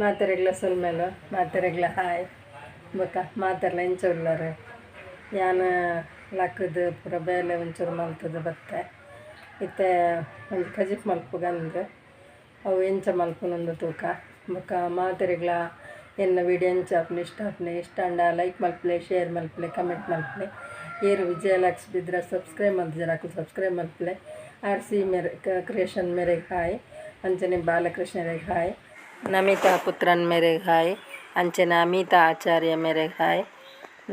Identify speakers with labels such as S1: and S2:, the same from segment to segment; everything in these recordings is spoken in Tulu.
S1: ಮಾತೆರೆಗ್ಲ ಸೊಲ್ಮೆಲು, ಮಾತೆರೆಗ್ಲ ಹಾಯ್. ಬೊಕ ಮಾತೆರ್ಲ ಎಂಚ ಉಲ್ಲರ್? ಯಾನ್ ಲಕ್ಕುದು ಪೂರ ಬೇಲೆ ಒಂಚೂರು ಮಲ್ತುದು ಬತ್ತೆ. ಇತ್ತೆ ಒಂಜಿ ಕಜಿಪು ಮಲ್ಪುಗಂದು ಅವು ಎಂಚ ಮಲ್ಪುನಂದು ತೂಕ. ಬೊಕ ಮಾತೆರೆಗ್ಲ ಎನ್ನ ವಿಡಿಯೋ ಎಂಚ ಆಪುಂಡು ಇಷ್ಟ ಆಪುಂಡು ಇಷ್ಟ ಆಂಡ ಲೈಕ್ ಮಲ್ಪುಲೆ, ಶೇರ್ ಮಲ್ಪುಲೆ, ಕಮೆಂಟ್ ಮಲ್ಪುಲೆ. ಏರು ವಿಜಯ ಲಕ್ಸ್ ಬಿದ್ರ ಸಬ್ಸ್ಕ್ರೈಬ್ ಮಲ್ತಿಜರ ಅಕುಲು ಸಬ್ಸ್ಕ್ರೈಬ್ ಮಲ್ಪುಲೆ. ಆರ್ ಸಿ ಮೇರೆ ಕ್ರಿಯೇಷನ್ ಮೇರೆಗ್ ಹಾಯ್, ಅಂಚನೆ ಬಾಲಕೃಷ್ಣರೆಗ್ ಹಾಯ್, ನಮಿತಾ ಪುತ್ರನ್ ಮೇರೆಗ್ ಹಾಯ್, ಅಂಚನೆ ಅಮಿತಾ ಆಚಾರ್ಯ ಮೇರೆಗ್ ಹಾಯ್,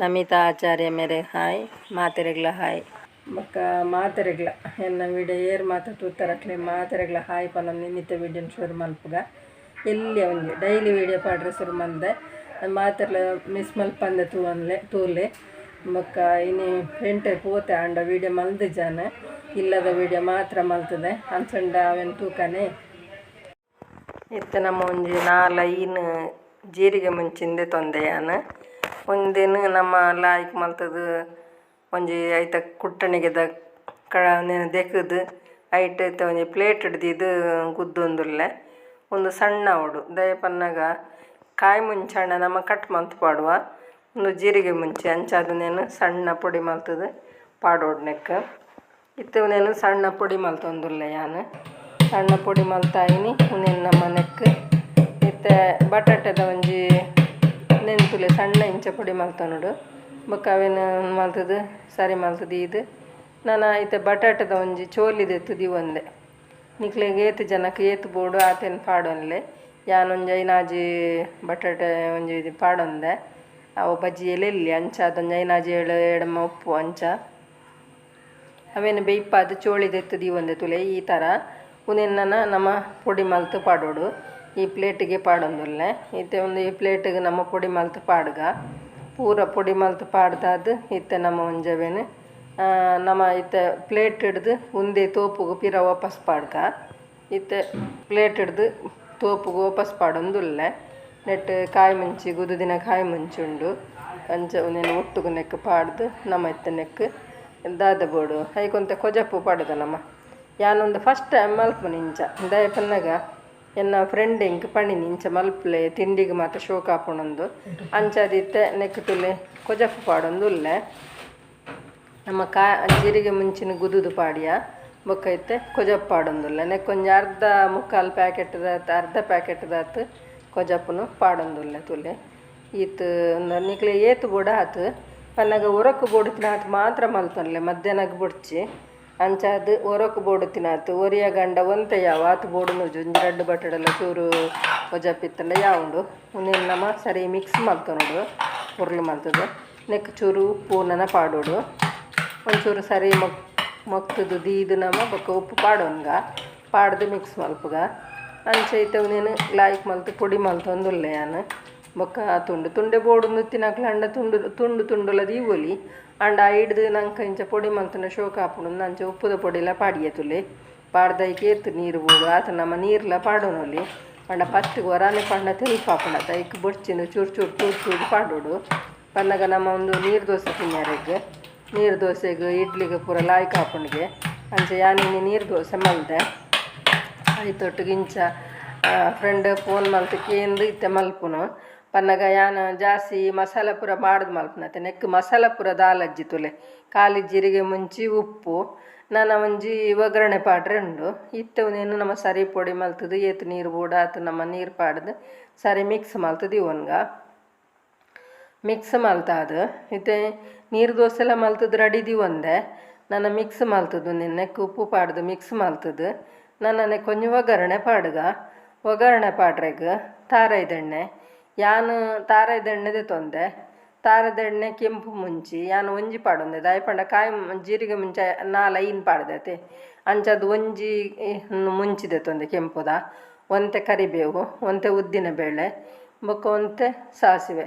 S1: ನಮಿತಾ ಆಚಾರ್ಯ ಮೇರೆಗ್ ಹಾಯ್, ಮಾತೆರೆಗ್ಲ ಹಾಯ್. ಬೊಕ್ಕ ಮಾತೆರೆಗ್ಲ ಎನ್ನ ವಿಡಿಯೋ ಏರ್ ಮಾತ ತೂತರಕ್ಲೆ ಮಾತೆರೆಗ್ಲ ಹಾಯ್ ಪನೊಂದು ಇನ್ನಿತ ವಿಡಿಯೋನ್ ಶುರು ಮಲ್ಪುಗ. ಎಲ್ಲಿ ಒಂಜಿ ಡೈಲಿ ವಿಡಿಯೋ ಪಾಡ್ರೆ ಶುರು ಮಲ್ದೆ ಮಾತೆರ್ಲ ಮಿಸ್ ಮಲ್ಪಂದೆ ತೂವನ್ಲೆ ತೂಲೆ. ಬೊಕ್ಕ ಇನಿ ಪೆಂಟೆ ಪೋತೆ ಆಂಡ ವಿಡಿಯೋ ಮಲ್ದು ಜಾನ ಇಲ್ಲದ ವಿಡಿಯೋ ಮಾತ್ರ ಮಲ್ತದೆ ಅಂಚಂಡ ಅವೆನ್ ತೂಕನೆ. ಇತ್ತೆ ನಮ್ಮ ಒಂಜಿ 4-5 ಜೀರಿಗೆ ಮುಂಚಿಂದೆ ತೊಂದೆಯಾನ ಒಂದಿನ ನಮ್ಮ ಲಾಯ್ಕ್ ಮಲ್ತದು ಒಂಜಿ ಐತ ಕುಟ್ಟಣಿಗೆದ ದೆಕುದು ಐಟ್ ಐತ ಒಂಜಿ ಪ್ಲೇಟ್ ಹಿಡ್ದಿದ್ದು ಗುದ್ದೊಂದುಲ್ಲೆ ಒಂದು ಸಣ್ಣ ಉಡು ದಯ ಪನ್ನಗ ಕಾಯಿ ಮುಂಚಣ್ಣ ನಮ್ಮ ಕಟ್ ಮಲ್ತ್ ಪಾಡುವ ಒಂದು ಜೀರಿಗೆ ಮುಂಚೆ ಅಂಚಾದನೇನು ಸಣ್ಣ ಪೊಡಿ ಮಲ್ತದು ಪಾಡೋಡು ನೆಕ್. ಇತ್ತೆ ಉಂದೆನ್ ಸಣ್ಣ ಪೊಡಿ ಮಲ್ತೊಂದುಲ್ಲೆ ಯಾನ್. ಸಣ್ಣ ಪೊಡಿ ಮಲ್ತಾಯಿನಿ ಉಂದೆನ್ ನಮ್ಮ ನೆಕ್. ಇತ್ತೆ ಬಟಾಟೆದ ಒಂಜಿ ನೆಂತುಲೆ ಸಣ್ಣ ಇಂಚ ಪೊಡಿ ಮಲ್ತೊನೊಡು. ಬೊಕ್ಕ ಅವೆನ್ ಮಲ್ತುದು ಸರಿ ಮಲ್ತುದು ದೀದ್ ನನ ಇತ್ತೆ ಬಟಾಟೆದ ಒಂಜಿ ಚೋಲಿ ದೆತ್ತ್ ದೀವೊಂದೆ. ನಿಕ್ಲೆಗ್ ಏತ್ ಜನಕ್ ಏತ್ ಬೋಡು ಆತೆನ್ ಪಾಡೊನ್ಲೆ. ಯಾನ್ ಒಂಜಿ 5-6 ಬಟಾಟೆ ಒಂಜಿ ಪಾಡೊಂದೆ. ಅವು ಬಜ್ಜಿ ಎಲೆಲ್ಲಿ ಅಂಚಾದ್ ಒಂಜಿ 5-6 7 ಎಡ್ಮ ಉಪ್ಪು ಅಂಚ ಅವೆನ್ ಬೇಯ್ಪಾದ್ ಚೋಳಿ ದೆತ್ತ್ ದೀವೊಂದೆ ತೂಲೆ ಈ ಥರ. ಉಂದೆನ್ ನನ ನಮ ಪೊಡಿ ಮಲ್ತ್ ಪಾಡೊಡು. ಈ ಪ್ಲೇಟಿಗೆ ಪಾಡೊಂದುಲ್ಲೆ. ಇತ್ತೆ ಒಂದು ಈ ಪ್ಲೇಟಿಗೆ ನಮ್ಮ ಪೊಡಿ ಮಲ್ತ್ ಪಾಡ್ಗ. ಪೂರ ಪೊಡಿ ಮಲ್ತ್ ಪಾಡ್ದಾದ್ ಇತ್ತೆ ನಮ್ಮ ಒಂಜವೆನ್ ನಮ ಇತ್ತೆ ಪ್ಲೇಟ್ ಹಿಡ್ದು ಉಂದೆ ತೋಪುಗು ಪಿರ ವಾಪಸ್ ಪಾಡ್ಗ. ಇತ್ತೆ ಪ್ಲೇಟ್ ಹಿಡ್ದು ತೋಪುಗು ವಾಪಸ್ ಪಾಡೊಂದುಲ್ಲೆ. ನೆಟ್ ಕಾಯಿ ಮುಂಚಿ ಗುದ್ದುದಿನ ಕಾಯಿ ಮುಂಚಿ ಉಂಡು. ಅಂಚ ಉಂದೆನ್ ಒಟ್ಟುಗು ನೆಕ್ ಪಾಡ್ದು ನಮ ಇತ್ತೆ ನೆಕ್ ದಾದ ಬೋಡು ಐಕೊಂತೆ ಕೊಜಪು ಪಾಡುದ ನಮ. ಯಾನೊಂದು ಫಸ್ಟ್ ಟೈಮ್ ಮಲ್ಪುನಿ ಇಂಚ ದಾಯೆ ಪನ್ನಗ ಎನ್ನ ಫ್ರೆಂಡ್ ಎಂಕ್ ಪಂಡಿನಿ ಇಂಚ ಮಲ್ಪುಲೆ ತಿಂಡಿಗೆ ಮಾತ ಶೋಕ್ ಆಪುಂಡೊಂದು. ಅಂಚಾದ್ ಇತ್ತೆ ನೆಕ್ ತುಲೆ ಕೊಜಪು ಪಾಡೊಂದುಲ್ಲೆ. ನಮ್ಮ ಜೀರಿಗೆ ಮುಂಚಿನ ಗುದ್ದುದು ಪಾಡಿಯ ಬೊಕ್ಕ ಇತ್ತೆ ಕೊಜಪು ಪಾಡೊಂದುಲ್ಲೆ. ನೆಕ್ ಒಂಜಿ ಅರ್ಧ ಮುಕ್ಕಾಲು ಪ್ಯಾಕೆಟ್ ದಾತ್ ಅರ್ಧ ಪ್ಯಾಕೆಟ್ ದಾತ್ ಕೊಜಪುನು ಪಾಡೊಂದುಲ್ಲೆ ತುಲೆ. ಈತ್ ನಿಕ್ಲೆ ಏತ್ ಬೋಡ ಆತ್ ಪನ್ನಗ ಒರಕ್ ಬೋಡುತ್ತಿನಾತ್ ಮಾತ್ರ ಮಲ್ತೊನ್ಲೆ ಮಧ್ಯಾಹ್ನಗ್ ಬೊಡ್ಚಿ. ಅಂಚಾದ್ ಒರಕ್ ಬೋಡುತ್ತಿನಾತ್ ಒರಿಯ ಗಂಡ ಒಂತೆ ಯಾವ ಆತ್ ಬೋಡುನುಜಿ ಒಂಜಿ ರಡ್ಡ್ ಬಟಡೆಲ ಚೂರು ಕೊಜಪು ಇತ್ತಂಡ ಯಾವುಂಡು. ಉಂದೆನ್ ನಮ ಸರಿ ಮಿಕ್ಸ್ ಮಲ್ತೊನೊಡು ಪೊರ್ಲು ಮಲ್ತುದು. ನೆಕ್ ಚೂರು ಉಪ್ಪು ನನ ಪಾಡೊಡು. ಒಂಚೂರು ಸರಿ ಮೊಕ್ತುದು ದೀದ್ ನಮ ಬೊಕ್ಕ ಉಪ್ಪು ಪಾಡೊನ್ಗ ಪಾಡ್ದು ಮಿಕ್ಸ್ ಮಲ್ಪುಗ. ಅಂಚ ಇತ್ತೆ ಉಂದೆನ್ ಲಾಯ್ಕ್ ಮಲ್ತ್ ಪೊಡಿ ಮಲ್ತೊಂದುಲ್ಲೆ ಯಾನ್. ಬೊಕ್ಕ ತುಂಡು ತುಂಡೆ ಬೋಡುಂದು ತಿನಕ್ಲೆ ತುಂಡು ತುಂಡು ತುಂಡುಲ ದೀವೊಲಿ. ಆಂಡ ಐಡ್ದು ನಂಕ್ ಇಂಚ ಪೊಡಿ ಮಲ್ತುಂಡ ಶೋಕ್ ಆಪುಂಡು ಅಂಚ ಉಪ್ಪುದ ಪೊಡಿಲ ಪಾಡಿಯೆ ತುಲೆ. ಪಾಡ್ದ್ ಐಕ್ ಏತ್ ನೀರು ಬೋಡು ಆತ್ ನಮ ನೀರ್ಲ ಪಾಡೊನೊಲಿ. ಪಂಡ ಪತ್ತ್ ಒರಾನೆ ಪಾಡ್ಂಡ ತೆಲ್ಪಾಪುಂಡು ಅತ ಐಕ್ ಬೊಡ್ಚಿಂದು ಚೂರು ಚೂರು ಚೂರು ಚೂರು ಪಾಡೊಡು. ಪನ್ನಗ ನಮ ಒಂದು ನೀರು ದೋಸೆ ತಿನ್ಯರೆಗ್ ನೀರು ದೋಸೆಗ್ ಇಡ್ಲಿಗ್ ಪೂರ ಲಾಯ್ಕ್ ಆಪುಂಡುಗೆ. ಅಂಚ ಯಾನ್ ಇನಿ ನೀರು ದೋಸೆ ಮಲ್ದೆ. ಐತೊಟ್ಟುಗು ಇಂಚ ಫ್ರೆಂಡ್ ಫೋನ್ ಮಲ್ತ್ ಕೇಂದ್ ಇತ್ತೆ ಮಲ್ಪುನು. ಪನ್ನಗ ಯಾನ್ ಜಾಸ್ತಿ ಮಸಾಲೆ ಪೂರ ಪಾಡ್ದ್ ಮಲ್ಪುನತೆ ನೆಕ್ ಮಸಾಲೆ ಪೂರ ದಾಲಜ್ಜಿ ತುಲೆ. ಖಾಲಿ ಜೀರಿಗೆ ಮುಂಚಿ ಉಪ್ಪು ನನ ಒಂಜಿ ಒಗ್ಗರಣೆ ಪಾಡ್ರೆ ಉಂಡು. ಇತ್ತೆ ಉಂದೆನ್ ನಮ ಸರಿ ಪೊಡಿ ಮಲ್ತುದು ಏತ್ ನೀರು ಬೋಡು ಆತ್ ನಮ ನೀರು ಪಾಡ್ದ್ ಸರಿ ಮಿಕ್ಸ್ ಮಲ್ತ್ ದೀವೊನ್ಗ. ಮಿಕ್ಸ್ ಮಲ್ತಾದ್ ಇತ್ತೆ ನೀರು ದೋಸೆಲ ಮಲ್ತುದು ರೆಡಿ ದೀವೊಂದೆ. ನನ ಮಿಕ್ಸ್ ಮಲ್ತುದು ಉಂದೆನ್ ನೆಕ್ ಉಪ್ಪು ಪಾಡ್ದ್ ಮಿಕ್ಸ್ ಮಲ್ತುದು ನನ ನೆಕ್ ಒಂಜಿ ಒಗ್ಗರಣೆ ಪಾಡ್ಗ. ಒಗ್ಗರಣೆ ಪಾಡ್ರೆಗ್ ತಾರಾಯಿದೆಣ್ಣೆ ಯಾನ್ ತಾರಾಯಿದೆಣ್ಣೆ ದೆತೊಂದೆ. ತಾರಾಯಿದೆಣ್ಣೆ ಕೆಂಪು ಮುಂಚಿ ಯಾನ್ ಒಂಜಿ ಪಾಡೊಂದೆ ದಾಯೆ ಪಂಡ ಕಾಯಿ ಜೀರಿಗೆ ಮುಂಚೆ 4-5 ಪಾಡ್ದೆ ಅಂಚಾದ್ ಒಂಜಿ ಮುಂಚಿ ದೆತೊಂದೆ ಕೆಂಪುದ. ಒಂತೆ ಕರಿಬೇವು, ಒಂತೆ ಉದ್ದಿನ ಬೇಳೆ ಬೊಕ್ಕ ಒಂತೆ ಸಾಸಿವೆ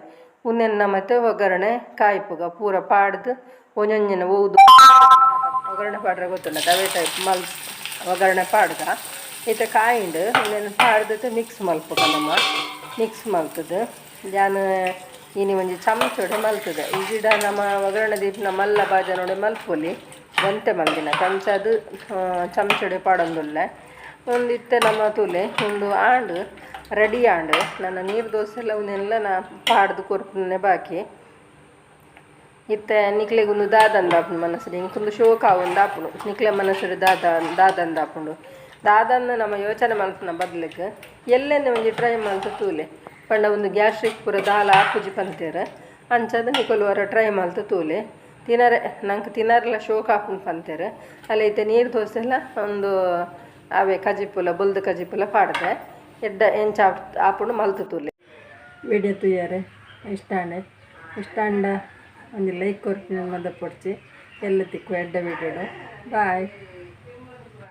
S1: ಉಂದೆನ್ ನಮತ್ತೆ ಒಗ್ಗರಣೆ ಕಾಯಿಪುಗ ಪೂರ ಪಾಡ್ದು ಒಂಜೊಂಜಿನ ಒವ್ದು ಒಗ್ಗರಣೆ ಪಾಡ್ರೆ ಗೊತ್ತುಂಡ ಅವೇ ಟೈಪ್ ಮಲ್ ಒಗ್ಗರಣೆ ಪಾಡ್ಗ. ಇತ್ತೆ ಕಾಯಿಂಡು ಉಂದೆನ್ ಪಾಡ್ದು ಮಿಕ್ಸ್ ಮಲ್ಪುಗ ನಮ. ಮಿಕ್ಸ್ ಮಲ್ತುದು ಯಾನ್ ಇನಿ ಒಂಜಿ ಚಮಚೊಡೆ ಮಲ್ತುದೆ. ಇಜಿಡ ನಮ ಒಗ್ಗರಣೆ ದೀಪಿನ ಮಲ್ಲ ಬಾಜನೊಡೆ ಮಲ್ಪೊಲಿ ಒಂತೆ ಮಲ್ದಿನ ಅಂಚಾದ್ ಚಮಚೊಡೆ ಪಾಡೊಂದುಲ್ಲೆ. ಉಂದು ಇತ್ತೆ ನಮ ತೂಲೆ ಉಂದು ಆಂಡ್ ರೆಡಿ ಆಂಡ್. ನನ ನೀರ್ ದೋಸೆಲ ಉಂದೆನ್ಲ ನಾ ಪಾಡ್ದ್ ಕೊರ್ಪುನೆ ಬಾಕಿ. ಇತ್ತೆ ನಿಕ್ಲೆಗ್ ಉಂದು ದಾದಂದ್ ಆಪುಂಡು ಮನಸ್ಡ್, ಎಂಕ್ ಉಂದು ಶೋಕ್ ಆವೊಂದು ಆಪುಂಡು. ನಿಕ್ಲೆ ಮನಸ್ಡ್ ದಾದ ದಾದಂದ್ ಆಪುಂಡು ದಾದಂದ್ ನಮ ಯೋಚನೆ ಮಲ್ಪುನ ಬದ್ಲಿಗ್ ಎಲ್ಲೆನೆ ಒಂಜಿ ಟ್ರೈ ಮಲ್ತ್ ತೂಲೆ. ಪಂಡ ಉಂದು ಗ್ಯಾಸ್ಟ್ರಿಕ್ ಪೂರ ದಾಲ ಆಪುಜಿ ಪಂತೆರ್, ಅಂಚಾದ್ ನಿಕುಲು ಒರ ಟ್ರೈ ಮಲ್ತ್ ತೂಲೆ. ತಿನರೆ ನಂಕ್ ತಿನರೆಲ ಶೋಕ್ ಆಪುಂಡು ಪಂತೆರ್. ಅಲ್ಲ ಇತ್ತೆ ನೀರು ದೋಸೆಲ ಉಂದು ಅವೇ ಕಜಿಪುಲ ಬೊಲ್ದು ಕಜಿಪುಲ ಪಾಡ್ದೆ. ಎಡ್ಡೆ ಎಂಚ ಆಪುಂಡು ಮಲ್ತ್ ತೂಲೆ. ವಿಡಿಯೋ ತೂಯರೆ ಇಷ್ಟ ಆಂಡ್, ಇಷ್ಟ ಆಂಡ ಒಂಜಿ ಲೈಕ್ ಕೊರ್ಪಿನ ಮದಪೊಡ್ಚಿ. ಎಲ್ಲ ತಿಕ್ಕು ಎಡ್ಡೆ ವಿಡಿಯೋಡು. ಬಾಯ್.